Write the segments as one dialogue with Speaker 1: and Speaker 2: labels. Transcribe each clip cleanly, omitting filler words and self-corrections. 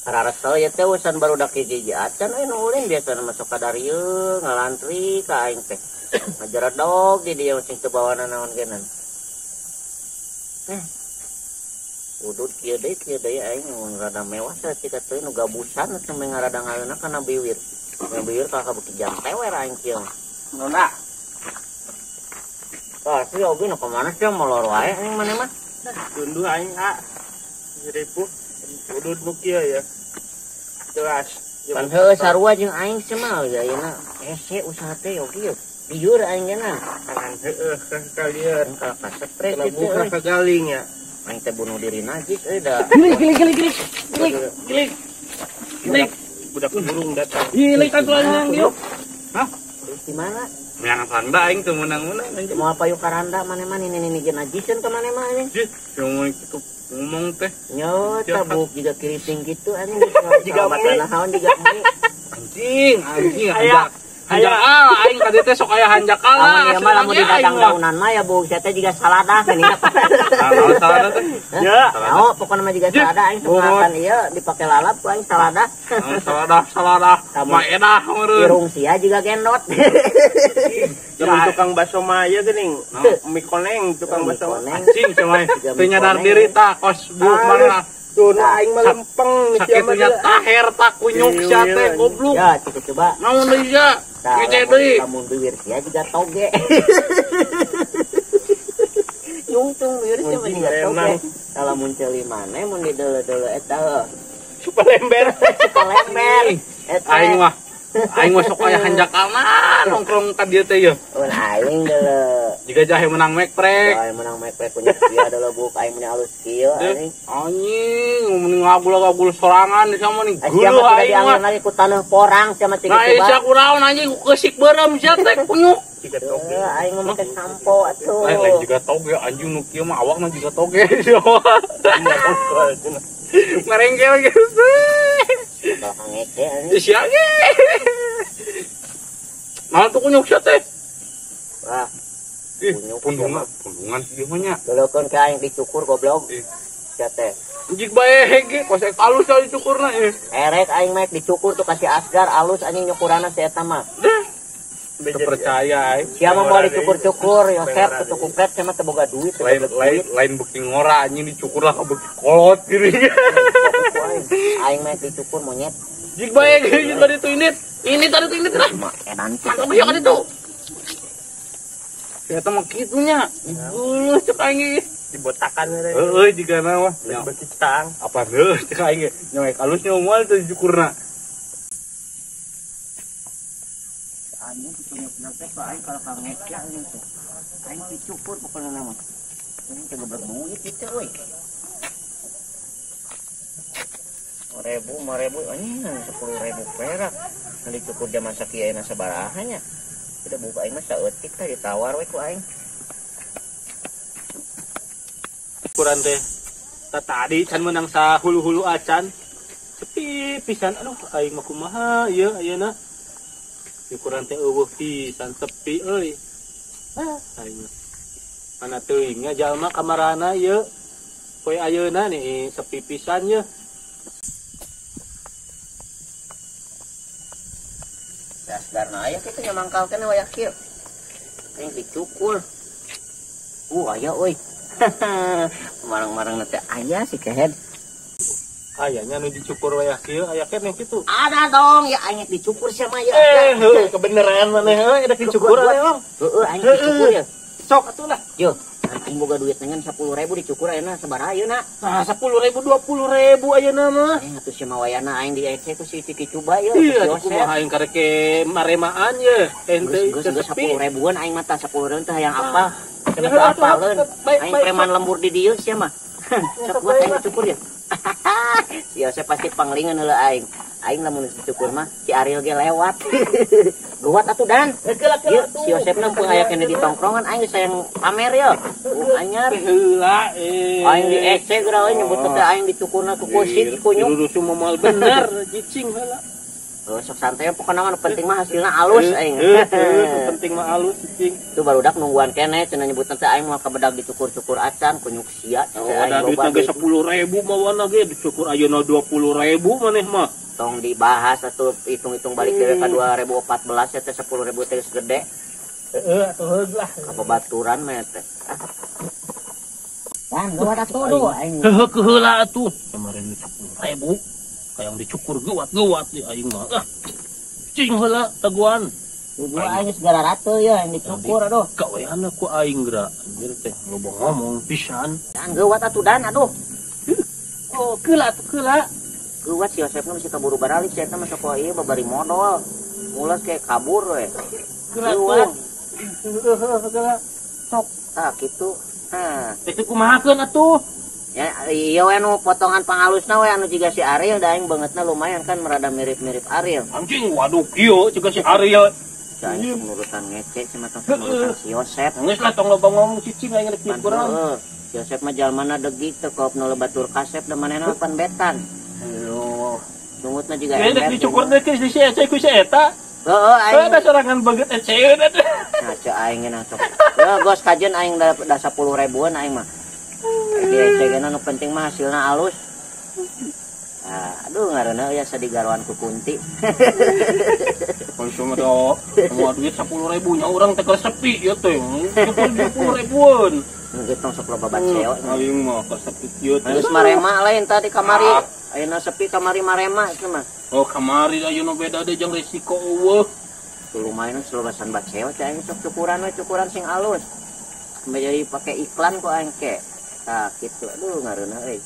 Speaker 1: Kararasel ya teh usan barudak hiji acan euy nu ulin biasana masuk ka darieu ngalantri ka aing teh. Ngajaradog di dieu sing teu bawana naon genan. Udut kieu deui aing mun rada mewah saeutik atuh nu gabusan teh ngarada ngaleuna kana biwir. Biwir ka beuki jam tewer aing kieu.
Speaker 2: Nona.
Speaker 1: Tah si oge nu ka mana sih molor wae aing maneh mah.
Speaker 2: Tunduh aing ah. 1000 udut nu kieu ya. Jelas.
Speaker 1: Pan heueuh sarua jeung aing mah ya ayeuna hese usaha teh oge yeuh. Biur aing geuna.
Speaker 2: Tangan heueuh kalian
Speaker 1: ka kasepre kitu.
Speaker 2: Buka kagaling ya.
Speaker 1: Aing teh bunuh diri najis euy da.
Speaker 2: Gilik gilik gilik. Gilik. Gilik. Budak burung datang.
Speaker 3: Gilik atuh yuk. Hah?
Speaker 1: Di mana?
Speaker 3: Menang randa aing teu meunang-meunang anjing.
Speaker 1: Moal payu karanda maneh mah nini jeung najiseun ka maneh mah anjing.
Speaker 3: Jih, ngomong kitu ngomong teh.
Speaker 1: Nyo, tabuk jiga keriting gitu anjing. Jiga mie. Naon jiga mie.
Speaker 3: Anjing, anjing hanjak. Hanjakal aing ka dieu teh sok aya hanjakal lah.
Speaker 1: Lamun ieu mah lamun didatang daunan mah ya bung sia teh jiga saladah geuning.
Speaker 3: Naon salada teh?
Speaker 1: Ya, naon pokona mah jiga salada aing sok makan ieu dipake lalap ku aing salada.
Speaker 3: Salada, salada. Maedah meureun.
Speaker 1: Irung sia jiga gendot.
Speaker 2: Jeung tukang bakso mah ieu geuning. Mie koneng tukang bakso.
Speaker 3: Anjing cenah. Teu nyadar diri tah kos buk mana.
Speaker 2: Tuh aing mah lempeng
Speaker 3: sia mah. Taher tak kunyuk sia teh goblok.
Speaker 1: Ya, cik coba.
Speaker 3: Naon deui sia? Ngece deui.
Speaker 1: Lamun bibir sia jiga toge. Nyungtung bibir sia mah jiga toge. Lamun ceuli maneh mun dideuleu-deuleu eta heuh.
Speaker 2: Supa lember.
Speaker 1: Supa lember. Eta
Speaker 3: aing mah sok aya hanjakalna nongkrong ka dieu teh yeuh.
Speaker 1: Mun aing deuleu.
Speaker 3: Jiga jahe menang mekprek.
Speaker 1: Jahe menang mekprek punya sia deuleu buk aing mun alus kieu anjing.
Speaker 3: Anjing mun ngagul-ngagul sorangan di sama nih. Geuleuh aing mah.
Speaker 1: Lagi ku taneuh porang sia mah
Speaker 3: tiba-tiba. Nah, sia kunaon anjing ku keusik beureum sia teh kunyuk.
Speaker 2: Jiga toge.
Speaker 1: Aing mah make sampo atuh.
Speaker 3: Lain jiga toge anjing nu kieu mah awakna jiga toge. Ngarengkel geus.
Speaker 1: Bakal ngece anjing.
Speaker 3: Sia ge. Naon tuh kunyuk sia teh?
Speaker 1: Wah.
Speaker 3: Ih, pundungan, pundungan ieu mah nya.
Speaker 1: Leukeun ka aing dicukur goblok. Sia teh.
Speaker 3: Jig bae ge, kos alus sia dicukurna ieu.
Speaker 1: Erek aing mah dicukur tuh kasih Asgar alus anjing nyukurana si eta mah.
Speaker 3: Teu percaya aing.
Speaker 1: Sia mah moal dicukur-cukur, Yosep teu kupret sia mah teu boga duit,
Speaker 3: lain beuki ngora anjing dicukur lah beuki kolot geuning.
Speaker 1: Aing mah dicukur monyet.
Speaker 3: Jig bae ge tadi tuh init. Ini tadi tuh init lah.
Speaker 1: Edan
Speaker 3: tangkap ya kan itu. Ternyata mah kitu nya. Geuleuh cek aing ge.
Speaker 2: Dibotakan we.
Speaker 3: Heueuh jigana mah.
Speaker 2: Beuki cang.
Speaker 3: Apa heueuh cek aing ge. Nya alusnya moal teu dicukurna.
Speaker 1: Anjing punya penyakit teh aing kalau ka ngece anjing teh. Aing dicukur pokona mah. Anjing teh goblok duit kitu euy. 5.000, 5.000, anjing 10.000 perak. Nu dicukur zaman sakieu ayeuna sabaraha nya. Udah buka aing mah saeutik tah ditawar we ku aing.
Speaker 2: Ukuran teh tadi can meunang sa hulu-hulu acan. Sepi pisan aduh aing mah kumaha ieu ayeuna. Ukuran teh eueuh pisan sepi euy. Ah aing mah. Mana teuing nya jalma kamarana ieu. Poe ayeuna nih sepi pisan ye.
Speaker 1: Dasarna aya kitu nya mangkalkeun wayah kieu. Aing dicukur. Aya euy. Marang-marang teh aya si kehed.
Speaker 2: Ayanya nu dicukur wayah kieu aya keneh kitu.
Speaker 1: Ada dong ya aing dicukur sia mah ya.
Speaker 2: Heuh kebeneran maneh heuh rek dicukur aya.
Speaker 1: Heueuh aing dicukur ya.
Speaker 2: Sok atuh lah.
Speaker 1: Yo, aing boga duit ngan 10.000 dicukur ayeuna sabaraha ayeuna?
Speaker 2: Nah, 10.000 20.000 ayeuna mah.
Speaker 1: Atuh sia mah wayana aing di ece ku si Ciki Cuba ye.
Speaker 2: Iya, kumaha aing karek maremaan ye. Ente
Speaker 1: geus 10.000-an aing mah tah 10.000 teh hayang apa? Cenah apaleun. Aing preman lembur di dieu sia mah. Sok buat aing dicukur ya. Si Yosep pasti panglingan heula aing. Aing lamun dicukur mah si Ariel ge lewat. Geuwat atuh dan. Ieu si Yosep mah pun aya keneh di tongkrongan aing geus hayang pamer ye. Anyar
Speaker 2: heula
Speaker 1: aing di ece geura euy nyebut teh aing dicukurna ku kusik kunyuk.
Speaker 2: Rusuh moal bener cicing heula.
Speaker 1: Oh, sok santai pokona mah nu penting mah hasilna alus aing.
Speaker 2: Heeh, penting mah alus cicing.
Speaker 1: Tuh barudak nungguan keneh cenah nyebutan teh aing moal kabedag dicukur-cukur acan kunyuk sia.
Speaker 2: Oh, ada duitna ge 10.000 mawana ge dicukur ayeuna 20.000 maneh mah.
Speaker 1: Tong dibahas atuh hitung-hitung balik deui ka 2014 ya teh 10.000 teh geus gede.
Speaker 2: Heeh, atuh heug lah.
Speaker 1: Ka babaturan mah teh. Kan geuwat atuh duh aing.
Speaker 2: Heuh keheula atuh. Kemarin 10.000. Kayang dicukur gewat-gewat di aing mah. Ah. Cing heula teguan.
Speaker 1: Tujuh aing segala ratu ya yang dicukur aduh.
Speaker 2: Kaweana ku aing geura. Anjir teh loba ngomong pisan.
Speaker 1: Dan gewat atuh dan aduh.
Speaker 2: Oh, keula atuh keula.
Speaker 1: Gewat si Yosepna masih kaburu baralik si eta mah sok ieu babari modal. Mulas kayak kabur we.
Speaker 2: Keula tuh. Heuh keula.
Speaker 1: Sok tah kitu. Hah.
Speaker 2: Itu kumahakeun atuh?
Speaker 1: Ya iya we nu potongan pangalusna we anu jiga si Ariel da aing beungeutna lumayan kan merada mirip-mirip Ariel.
Speaker 2: Anjing waduh kieu jiga si Ariel.
Speaker 1: Aing nurutan ngece si mah tong nurutan si Yosep.
Speaker 2: Geus lah tong loba ngomong cicing aing rek nyukuran.
Speaker 1: Heeh. Si Yosep mah jalmana degik teu koop nu batur kasep da manehna pan betan.
Speaker 2: Ayo.
Speaker 1: Sungutna jiga
Speaker 2: ember. Rek dicukur deui si Ece ku si eta.
Speaker 1: Heeh aing.
Speaker 2: Ada sorangan beungeut eceun atuh.
Speaker 1: Nah ceu aing geuna sok. Heuh gos kajeun aing da 10 ribuan aing mah. Di ecegena nu penting mah hasilna alus. Nah, aduh ngaranna euy asa digaroan ku kunti.
Speaker 2: Konsum do, semua duit 10.000 nya urang teh keur sepi ieu teh. 20 ribuan.
Speaker 1: Geus tong sok loba baceo.
Speaker 2: Aing mah keur sepi kieu teh.
Speaker 1: Geus marema lain tadi kamari. Ayeuna sepi kamari marema itu mah.
Speaker 2: Oh, kamari ayeuna beda deui jeung risiko eueuh.
Speaker 1: Lumayan selobasan baceo cai aing sok cukuran we cukuran sing alus. Jadi pakai iklan ku aing ke. Nah, gitu. Aduh, ngareuna euy.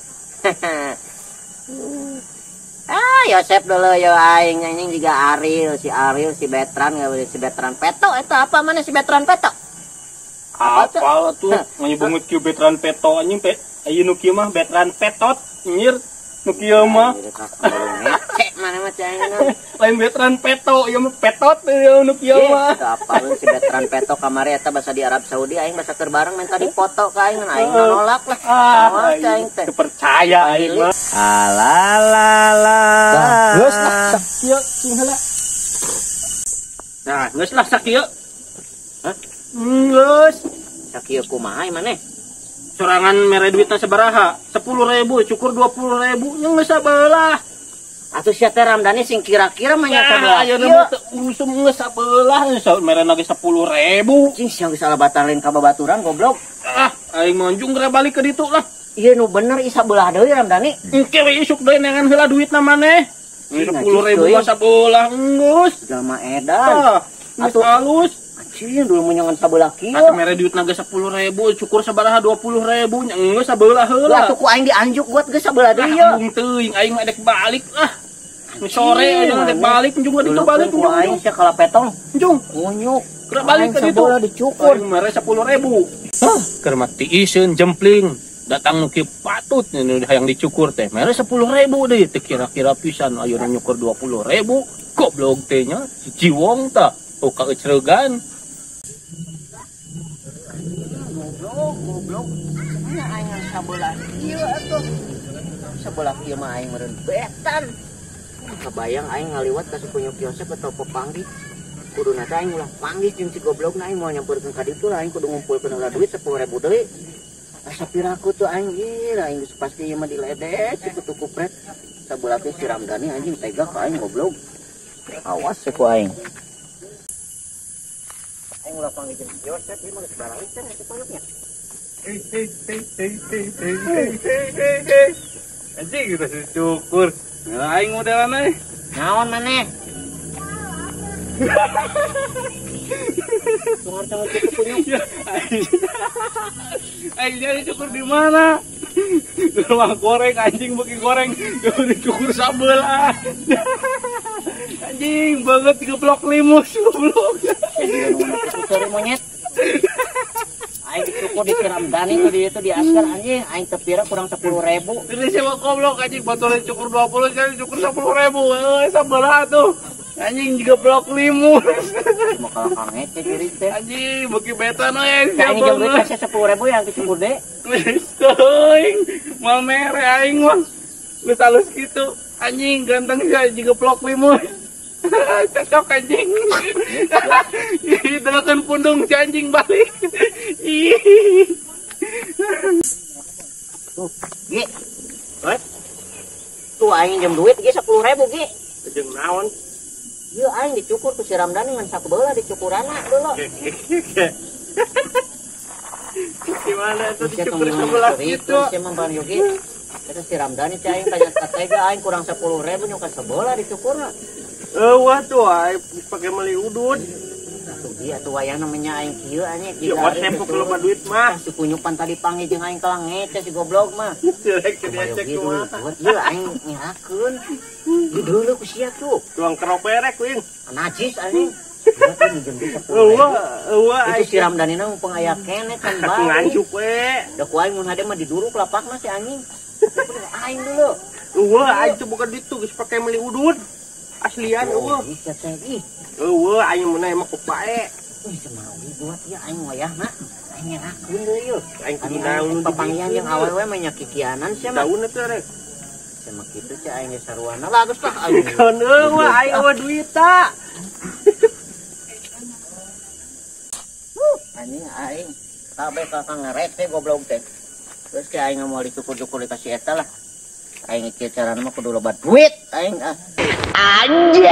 Speaker 1: Ah, Yosep dulu yo aing anjing juga Ariel, si Betran, si Betran Peto eta apa mana si Betran Peto?
Speaker 2: Apa tuh? Nganyebungut kieu Betran Peto anjing pe. Aya nu kieu mah Betran Petot anjir. Nu kieu mah.
Speaker 1: Ngecek mana mah cai aing.
Speaker 2: Lain Betran Peto, ieu mah Petot ieu nu kieu mah.
Speaker 1: Apa lu si Betran Peto kamari eta basa di Arab Saudi aing basa keur bareng minta dipoto ka aing, aing nolak lah.
Speaker 2: Ah,
Speaker 1: aing teh
Speaker 2: percaya aing mah.
Speaker 1: Alalala.
Speaker 2: Geus lah sakieu cing heula. Nah, geus lah sakieu.
Speaker 1: Hah?
Speaker 2: Geus.
Speaker 1: Sakieu kumaha maneh?
Speaker 2: Sorangan mere duitna sabaraha? 10.000 cukur 20.000 nya geus sabelah.
Speaker 1: Atuh sia teh Ramdhani sing kira-kira mah nya sabelah.
Speaker 2: Ayeuna mah teu usum geus sabelah merena ge 10.000.
Speaker 1: Cing sia geus alabatan lain ka babaturan goblok.
Speaker 2: Ah, aing mah jung geura balik ka ditu lah.
Speaker 1: Ieu nu bener ieu sabelah deui Ramdhani.
Speaker 2: Engke we isuk deui neangan heula duitna maneh. 10.000 mah sabelah geus.
Speaker 1: Jalma edan.
Speaker 2: Atuh alus.
Speaker 1: Anjing dulu menyangan sabelah kieu.
Speaker 2: Atuh mere duitna ge 10.000 cukur sabaraha 20.000 nya geus sabelah heula.
Speaker 1: Atuh ku aing dianjuk buat geus sabelah deui ye.
Speaker 2: Embung teuing aing mah dek balik lah. Sore aing dek balik njung ka ditu balik
Speaker 1: njung. Aing sia kala petong
Speaker 2: njung.
Speaker 1: Ngunyuk.
Speaker 2: Geura balik ka ditu.
Speaker 1: Sabelah dicukur.
Speaker 2: Aing mere 10.000. Hah, keur mah tiiseun jempling. Datang nu kieu patut nu hayang dicukur teh. Mere 10.000 deui teh kira-kira pisan ayeuna nyukur 20.000. Goblok teh nya si Ciwong tah. Oh kaecreugan.
Speaker 1: Goblok, goblok. Nya aing sabelah kieu atuh. Sabelah kieu mah aing meureun betan. Kebayang aing ngaliwat ka si Kunyuk Yosep atau pepanggih. Kuduna teh aing ulah panggih jeung si goblokna aing moal nyamperkeun ka ditu lah aing kudu ngumpulkeun heula duit 10.000 deui. Asa piraku tuh aing ieu aing geus pasti ieu mah diledek si kutu kupret. Sabelah teh si Ramdhani anjing tega ka aing goblok. Awas ku aing. Aing ulah panggih jeung si Yosep ieu mah geus baralik teh si Kunyuknya.
Speaker 3: Hei hei hei hei hei hei hei hei hei. Anjing kita cukur. Nah, aing modelan euy.
Speaker 1: Naon maneh? Tunggu cukur Kunyuk.
Speaker 3: Aing jadi cukur di mana? Di rumah goreng anjing beki goreng. Dicukur sabelah. Anjing banget 3 blok limus goblok.
Speaker 1: Curi monyet. Aing dicukur di Ramdhani tuh di itu di Askar anjing aing tepira kurang 10.000.
Speaker 3: Ini siapa goblok anjing botolnya cukur 20 sekali cukur 10.000. Euy sabelah tuh. Anjing juga blok limus.
Speaker 1: Mau kalah kang ngece diri teh.
Speaker 3: Anjing beki betan euy.
Speaker 1: Aing jeung duit 10.000 yang dicukur deui.
Speaker 3: Geus teuing. Moal mere aing mah. Geus halus kitu. Anjing ganteng sia juga blok limus. Cocok anjing. Ih, delakan pundung si anjing balik. Ih.
Speaker 1: Tuh, Gi. Hoi. Tuh aing jam duit Gi 10.000 Gi.
Speaker 2: Jeung naon?
Speaker 1: Ieu aing dicukur ku si Ramdhani ngan sakebeula dicukuranna dulu.
Speaker 2: Gimana itu dicukur sebelah gitu?
Speaker 1: Sia mah Bang Yogi. Eta si Ramdhani cai aing tanya katega aing kurang 10.000 nyuka sebelah dicukurna.
Speaker 2: Eueuh tuh aing pake meuli udud.
Speaker 1: Tuh dia tuh wayang namanya aing kieu anjing.
Speaker 2: Ya tempo loba duit mah.
Speaker 1: Si kunyupan tadi panggil jeung aing kalang ngece si goblok mah.
Speaker 2: Jelek diecek mah.
Speaker 1: Ieu aing ngerakeun. Di dulu ku sia tuh.
Speaker 2: Tuang keroperek kuing.
Speaker 1: Najis anjing.
Speaker 2: Eueuh
Speaker 1: itu si Ramdhani na mumpung aya keneh kan bae.
Speaker 2: Nganjuk we.
Speaker 1: Da ku aing mun hade mah diduruk lapakna si anjing. Aing dulu.
Speaker 2: Eueuh aing teh bukan ditu geus pake meuli udud. Aslian eueuh. Eueuh aing mun mah ku pae.
Speaker 1: Ih semawi buat ya aing wayahna. Aing ngerakeun deui yeuh.
Speaker 2: Aing kudu naon
Speaker 1: papanggihan jeung awewe mah nya kikianan sia mah.
Speaker 2: Daun teh rek.
Speaker 1: Sia mah kitu cia aing ge saruana lah geus lah aing.
Speaker 2: Keun eueuh aing eueuh duit ta.
Speaker 1: Anjing aing kabeh kakang ngerek teh goblok teh. Terus ke aing moal dicukur-cukur dikasih eta lah. Aing kieu carana mah kudu loba duit aing ah. Anjay.